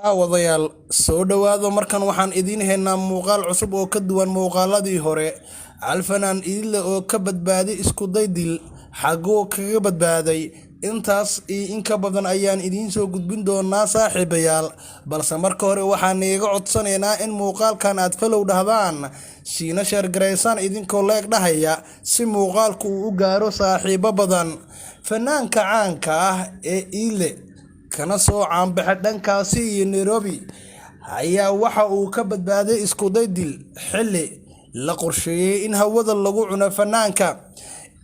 Daawadayaal, soo dhowaada. Markan waxaan idiin haynaa muuqaal cusub oo ka duwan muuqaaladii hore. Alfanaan Iidle oo ka badbaaday isku day dil, xaguu kaga badbaaday? Intaas iyo in ka badan ayaan idiin soo gudbin doonaa, saaxiibayaal. Balse marka hore waxaan iiga codsanaynaa in muuqaalkan aad follow dhahdaan, siina share garaysaan idinkoo like dhahaya, si muuqaalku uu u gaaro saaxiibo badan. Fanaanka caanka ah ee Iidle, kana soo caanbaxay dhankaasi iyo Nairobi, ayaa waxa uu ka badbaaday iskuday dil xilli la qorsheeyay in hawada lagu cuno fanaanka.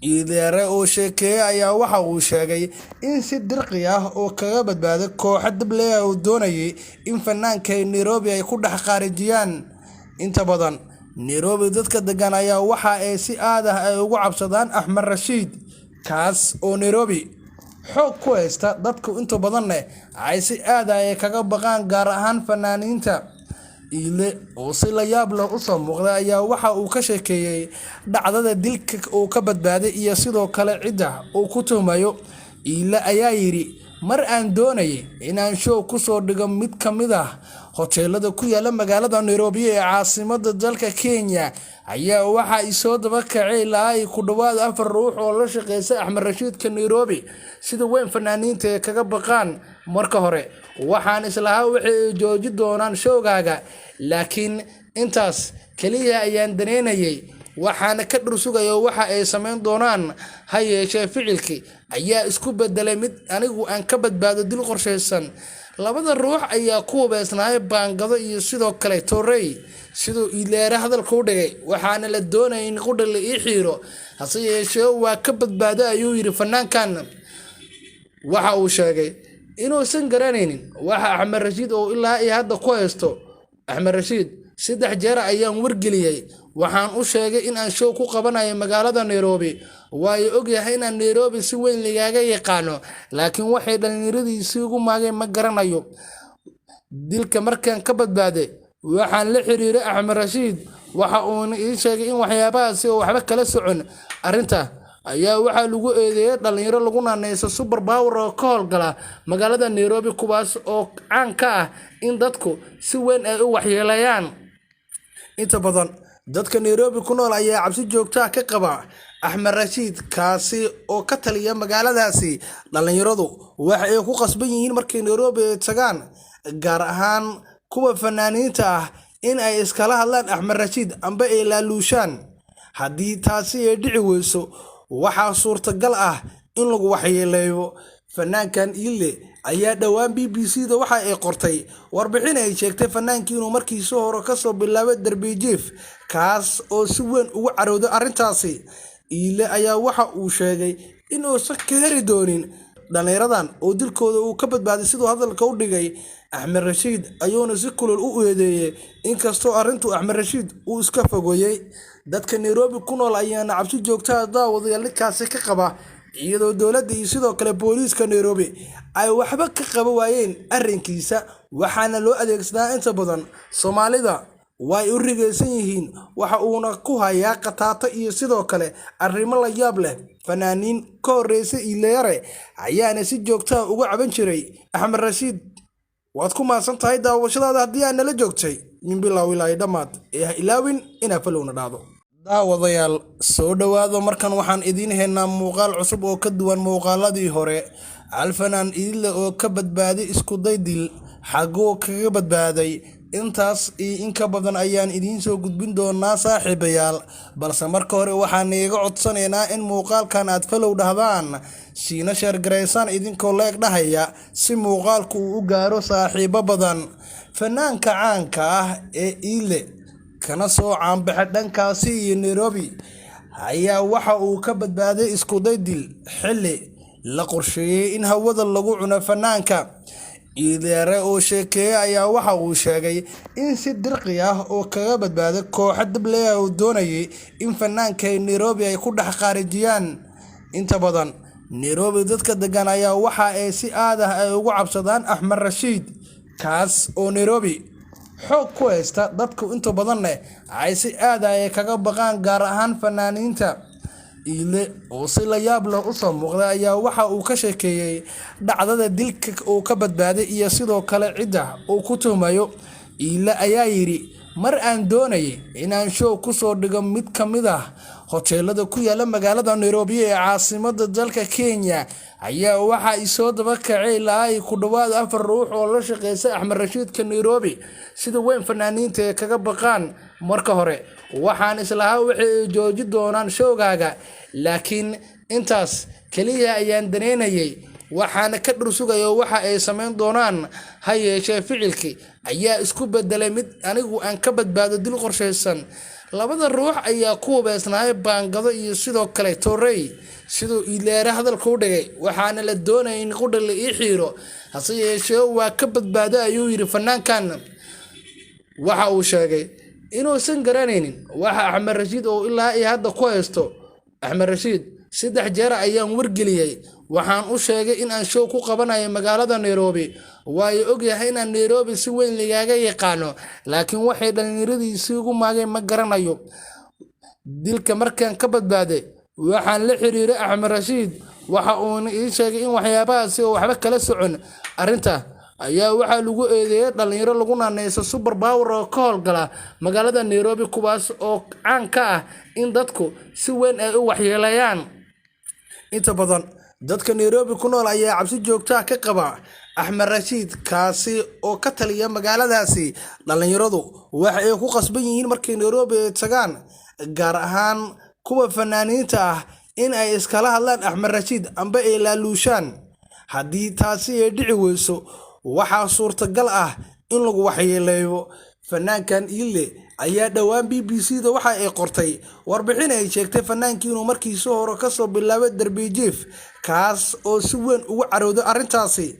Iidleere oo sheekeeyay ayaa waxa uu sheegay in si dirqi ah oo kaga badbaaday kooxo dabley ah oo doonayay in fanaanka ay Nairobi ay ku dhex khaarijiyaan. Inta badan Nairobi dadka degan ayaa waxa ay si aad ah ay ugu cabsadaan Axmed Rashiid, kaas oo Nairobi xoog ku haysta. Dadku inta badanne ay si aad ah ay kaga baqaan, gaar ahaan fanaaniinta. Iidle oo si la yaab leh usoo muuqday ayaa waxa uu ka sheekeeyey dhacdada dilka uu ka badbaaday iyo sidoo kale cidda uu ku tuhmayo. Iidle ayaa yidhi: "Mar aan doonayay inaan show kusoo dhigo mid ka mid ah hoteelada ku yaala magaalada Nairobi ee caasimada dalka Kenya ayaa waxa i soo daba kacay ilaa ay ku dhawaad afar ruux oo la shaqeysa Axmed Rashiidka Nairobi, sida weyn fanaaniinta ay kaga baqaan. Marka hore waxaan islahaa waxay ay jooji doonaan showgaaga, laakiin intaas keliya ayaan daneynayay, waxaana ka dhursugaya waxa ay samayn doonaan. Ha yeeshee ficilkii ayaa isku bedelay mid anigu aan ka badbaado dil qorshaysan. Labada ruux ayaa ku hubeysnaay baangado iyo sidoo kale torrey," siduu Iidleere hadalka u dhigay, "waxaana la doonayay in qudha la ii xiiro, hase yeeshee waa ka badbaado," ayuu yidhi fanaankan. Waxa uu sheegay inuusan garanaynin waxa Axmed Rashiid oo ilaa iyo hadda ku haysto. "Axmed Rashiid saddex jeer ayaan wargeliyey. Waxaan u sheegay in aan show ku qabanayo magaalada Nairobi. Waayo ogyahay inaan Nairobi si weyn ligaaga yaqaano, laakiin waxay dhallinyaradiisii ugu maageen ma garanayo. Dilka markaan ka badbaaday waxaan la xiriiray Axmed Rashiid, waxa uuna ii sheegay in waxyaabahaasi oo waxba kala socon." Arrinta ayaa waxaa lagu eedeeyay dhalinyaro lagu naaneyso Super Power oo ka howlgala magaalada Nairobi, kuwaas oo caan ka ah in dadku si weyn ay u waxyeeleeyaan. Inta badan dadka Nairobi ku nool ayaa cabsi joogtaa ka qaba Axmed Rashiid, kaasi oo ka taliya magaaladaasi. Dhallinyaradu waxa ay ku qasban yihiin markay Nairobi ay tagaan, gaar ahaan kuwa fanaaniinta ah, in ay iskala hadlaan Axmed Rashiid amba ay laaluushaan. Haddii taasi ay dhici weyso, waxaa suurtagal ah in lagu waxyeeleeyo. Fanaankan Iidle ayaa dhowaan BBC da waxa ay qortay warbixin ay sheegtay fanaankii inuu markiisii hore kasoo bilaabay darbijiif, kaas oo si weyn ugu carooday arrintaasi. Iidle ayaa waxa uu sheegay in uusan ka heri doonin dhallinyaradan oo dilkooda uu ka badbaaday, siduu hadalka u dhigay. Axmed Rashiid ayuuna si kulul u eedeeyey, inkastoo arrintu Axmed Rashiid uu iska fogeeyey. Dadka Nairobi ku nool ayaana cabsi joogtaa, daawadayaal, ninkaasi ka qaba, iyadoo dowladda iyo sidoo kale booliiska Nairobi ay waxba ka qaba waayeen arrinkiisa. Waxaana loo adeegsadaa inta badan Soomaalida way u rigaysan yihiin. Waxa uuna ku hayaa khataato iyo sidoo kale arrimo la yaab leh. Fanaaniin ka horreysay Iidleyare ayaana si joogtaa uga caban jiray Axmed Rashiid. Waad ku mahadsan tahay daawashadaada haddii aad nala joogtay min bilow ilaa dhammaad, ee ha ilaawin inaad followna dhahdo. Daawadayaal, soo dhowaada. Markan waxaan idiin haynaa muuqaal cusub oo ka duwan muuqaaladii hore. Alfanaan Iidle oo ka badbaaday iskuday dil, xaguu kaga badbaaday? Intaas iyo in ka badan ayaan idiin soo gudbin doonaa, saaxiibayaal. Balse marka hore waxaan iiga codsanaynaa in muuqaalkan aad follow dhahdaan, siina share garaysaan idinkoo like dhahaya, si muuqaalku uu u gaaro saaxiibo badan. Fanaanka caanka ah ee Iidle, kana soo caanbaxay dhankaasi iyo Nairobi, ayaa waxa uu ka badbaaday iskuday dil xilli la qorsheeyay in hawada lagu cuno fanaanka. Iidleere oo sheekeeyay ayaa waxa uu sheegay in si dirqi ah oo kaga badbaaday kooxo dabley ah oo doonayay in fanaanka ay Nairobi ay ku dhex khaarijiyaan. Inta badan Nairobi dadka degan ayaa waxa ay si aad ah ay ugu cabsadaan Axmed Rashiid, kaas oo Nairobi xoog ku haysta. Dadku inta badanne ay si aad ah ay kaga baqaan, gaar ahaan fanaaniinta. Iile oo si la yaab leh u soo muuqday ayaa waxa uu ka sheekeeyay dhacdada dilka uu ka badbaaday iyo sidoo kale cidda uu ku tuhmayo. Iile ayaa yidhi: "Mar aan doonayay inaan show ku soo dhigo mid ka mid ah hoteelada ku yaala magaalada Nairobi ee caasimadda dalka Kenya, ayaa waxa i soo daba kacay ilaa ay ku dhawaad 4 ruux oo la shaqeysa Axmed Rashiidka Nairobi, sida weyn fanaaniinta ay kaga baqaan. Marka hore waxaan islahaa waxay jooji doonaan showgaaga, laakiin intaas kaliya ayaan daneynayay, waxaana ka dhur sugayo waxa ay samayn doonaan. Ha yeeshee ficilkii ayaa isku bedelay mid anigu aan ka badbaado dil qorshaysan. Labada ruux ayaa ku hubeysnaay baangado iyo sidoo kale torrey," siduu Iileere hadalka u dhigay, "waxaana la doonayay in qudha la ii xiiro, hase yeeshee waa ka badbaaday," ayuu yidhi fanaankan. Waxa uu sheegay inuusan garanaynin waxa Axmed Rashiid oo ilaa iyo hadda ku haysto. "Axmed Rashiid 3 jeer ayaan wargeliyey, waxaan u sheegay in aan show ku qabanayo magaalada Nairobi. Waayo ogyahay inaan Nairobi si weyn lagaaga yaqaano, laakiin waxay dhallinyaradiisii ugu maageen ma garanayo. Dilka markaan ka badbaaday waxaan la xiriiray Axmed Rashiid, waxa uuna ii sheegay in waxyaabahaasi oo waxba kala socon. Arrinta ayaa waxaa lagu eedeeyay dhalinyaro lagu naaneyso Super Power oo ka howlgala magaalada Nairobi, kuwaas oo caan ka ah in dadku si weyn ay u waxyeeleeyaan. Inta badan dadka Nairobi ku nool ayaa cabsi joogto ah ka qaba Axmed Rashiid, kaasi oo ka taliya magaaladaasi. Dhalinyaradu waxa ay ku qasban yihiin markay Nairobi ay tagaan, gaar ahaan kuwa fanaaniinta ah, in ay iskala hadlaan Axmed Rashiid amba ay laaluushaan. Haddii taasi ay dhici weyso, waxaa suurtagal ah in lagu waxyeeleeyo." Fanaankan Iile ayaa dhowaan BBC-da waxa ay qortay warbixin ay sheegtay fanaankii inuu markiisii hore kasoo bilaabay darbijiif, kaas oo si weyn ugu carooday arrintaasi.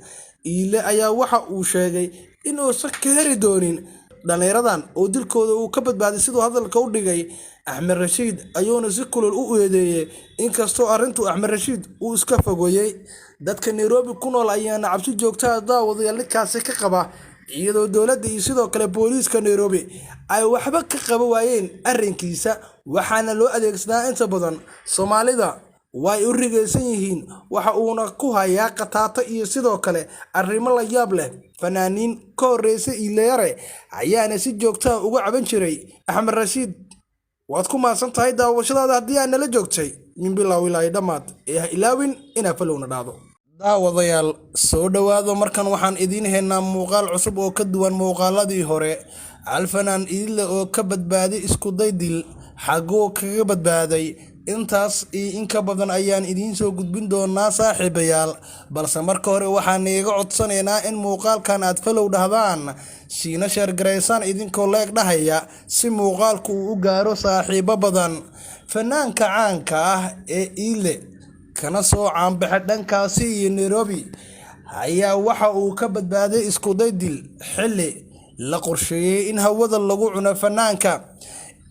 Iile ayaa waxa uu sheegay in uusan ka heri doonin dhallinyaradan oo dilkooda uu ka badbaaday, siduu hadalka u dhigay. Axmed Rashiid ayuuna si kulul u eedeeyay, inkastoo arrintu Axmed Rashiid uu iska fogeeyey. Dadka Nairobi ku nool ayaana cabsi joogta ah daawadayaal ninkaasi ka qaba, iyadoo dowladda iyo sidoo kale booliiska Nairobi ay waxba ka qaban waayeen arrinkiisa. Waxaana loo adeegsadaa inta badan Soomaalida way u rigaysan yihiin, waxa uuna ku hayaa khataato iyo sidoo kale arrimo la yaab leh. Fanaaniin ka horreysay Iilayare ayaana si joogto ah uga caban jiray Axmed Rashiid. Waad ku mahadsan tahay daawashadaada haddii aad nala joogtay min bilow ilaa dhammaad, ee ha ilaawin inaad followna dhahdo. Daawadayaal, soo dhowaado. Markan waxaan idiin haynaa muuqaal cusub oo ka duwan muuqaaladii hore. Alfanaan Iile oo ka badbaaday iskuday dil, xaguu kaga badbaaday? Intaas iyo in ka badan ayaan idiin soo gudbin doonaa, saaxiibayaal, balse marka hore waxaan iiga codsanaynaa in muuqaalkan aad follow dhahdaan, siina share garaysaan idinkoo like dhahaya, si muuqaalku uu u gaaro saaxiibo badan. Fanaanka caanka ah ee Iile, kana soo caanbaxay dhankaasi iyo Nairobi, ayaa waxa uu ka badbaaday iskuday dil xilli la qorsheeyay in hawada lagu cuno fanaanka.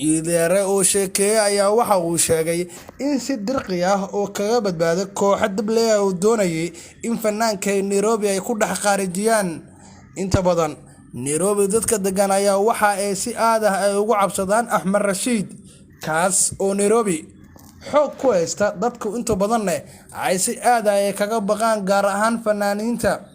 Iileere oo sheekeeyay ayaa waxa uu sheegay in si dirqi ah oo kaga badbaaday kooxo dabley ah oo doonayay in fanaanka Nairobi ay ku dhex khaarijiyaan. Inta badan Nairobi dadka degan ayaa waxa ay si aad ah ay ugu cabsadaan Axmed Rashiid, kaas oo Nairobi xoog ku haysta, dadku inta badanne ay si aad ah ay kaga baqaan, gaar ahaan fanaaniinta.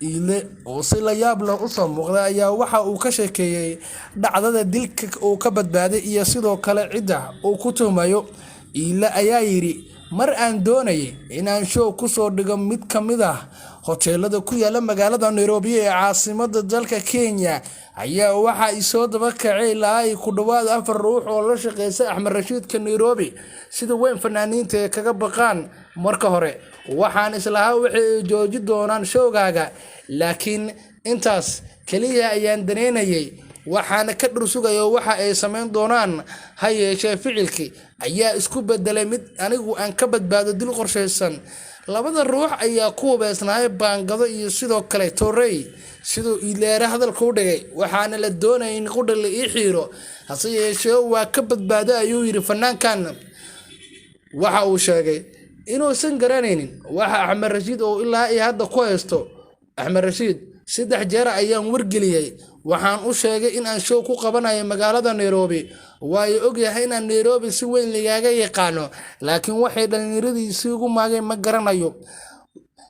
Iile oo si la yaab leh u soo muuqday ayaa waxa uu ka sheekeeyay dhacdada dilka uu ka badbaaday iyo sidoo kale cidda uu ku tuhmayo. Iile ayaa yidhi: "Mar aan doonayay inaan show ku soo dhigo mid ka mid ah hoteelada ku yaala magaalada Nairobi ee caasimadda dalka Kenya, ayaa waxa i soo daba kacay ilaa ay ku dhawaad 4 ruux oo la shaqeysa Axmed Rashiidka Nairobi, sida weyn fanaaniinta ay kaga baqaan. Marka hore waxaan islahaa waxay jooji doonaan showgaaga, laakiin intaas kaliya ayaan daneynayay, waxaana ka dhur sugayo waxa ay samayn doonaan. Ha yeeshee ficilkii ayaa isku bedelay mid anigu aan ka badbaado dil qorshaysan. Labada ruux ayaa ku hubeysnaay baangado iyo sidoo kale torrey, siduu Iileere hadalka u dhigay, waxaana la doonayay in qudha la ii xiiro, hase yeeshee waa ka badbaaday," ayuu yidhi fanaankan. Waxa uu sheegay inuusan garanaynin waxa Axmed Rashiid oo ilaa iyo hadda ku haysto. Axmed Rashiid 3 jeer ayaan wargeliyey, Waxaan u sheegay in aan show ku qabanayo magaalada Nairobi. Waayo ogyahay inaan Nairobi si weyn lagaaga yaqaano, laakiin waxay dhallinyaradiisii ugu maageen ma garanayo.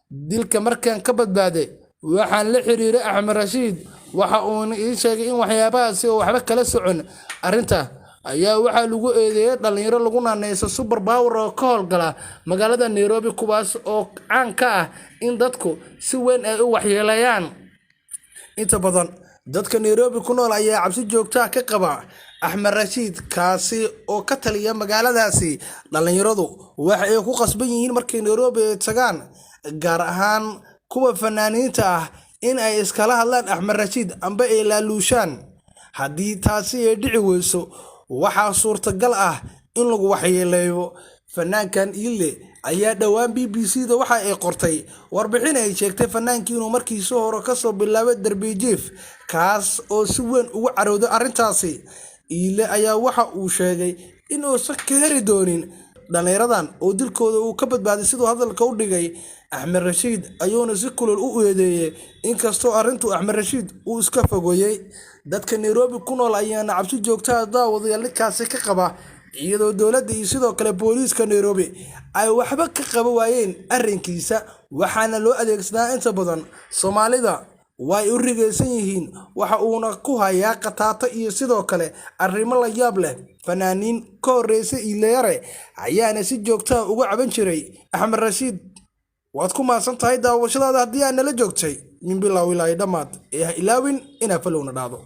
Dilka markaan ka badbaaday, waxaan la xiriiray Axmed Rashiid, waxa uuna ii sheegay in waxyaabahaasi oo waxba kala socon. Arrinta ayaa waxaa lagu eedeeyay dhalinyaro lagu naaneyso Super Power oo ka howlgala magaalada Nairobi, kuwaas oo caan ka ah in dadku si weyn ay u waxyeeleeyaan. Inta badan dadka Nairobi ku nool ayaa cabsi joogto ah ka qaba Axmed Rashiid, kaasi oo ka taliya magaaladaasi. Dhalinyaradu waxa ay ku qasban yihiin markay Nairobi ay tagaan, gaar ahaan kuwa fanaaniinta ah, in ay iskala hadlaan Axmed Rashiid amba ay laaluushaan. Haddii taasi ay dhici weyso, waxaa suurtagal ah in lagu waxyeeleeyo. Fanaankan Iile ayaa dhowaan BBC-da waxa ay qortay warbixin ay sheegtay fanaankii inuu markiisii hore kasoo bilaabay darbi jiif, kaas oo si weyn ugu carooday arrintaasi. Iile ayaa waxa uu sheegay in uusan ka heri doonin dhallinyaradan oo dilkooda uu ka badbaaday, siduu hadalka u dhigay. Axmed Rashiid ayuuna si kulul u eedeeyay, inkastoo arrintu Axmed Rashiid uu iska fogeeyay. Dadka Nairobi ku nool ayaana cabsi joogto ah, daawadayaal, ninkaasi ka qaba, iyadoo dowladda iyo sidoo kale booliiska Nairobi ay waxba ka qaban waayeen arrinkiisa. Waxaana loo adeegsadaa inta badan Soomaalida way u rigaysan yihiin, waxa uuna ku hayaa khataato iyo sidoo kale arrimo la yaab leh. Fanaaniin ka horreysay Iilayare ayaana si joogto ah uga caban jiray Axmed Rashiid. Waad ku mahadsan tahay daawashadaada haddii aad nala joogtay min bilow ilaa dhammaad, ee ha ilaawin inaad follow-na dhahdo.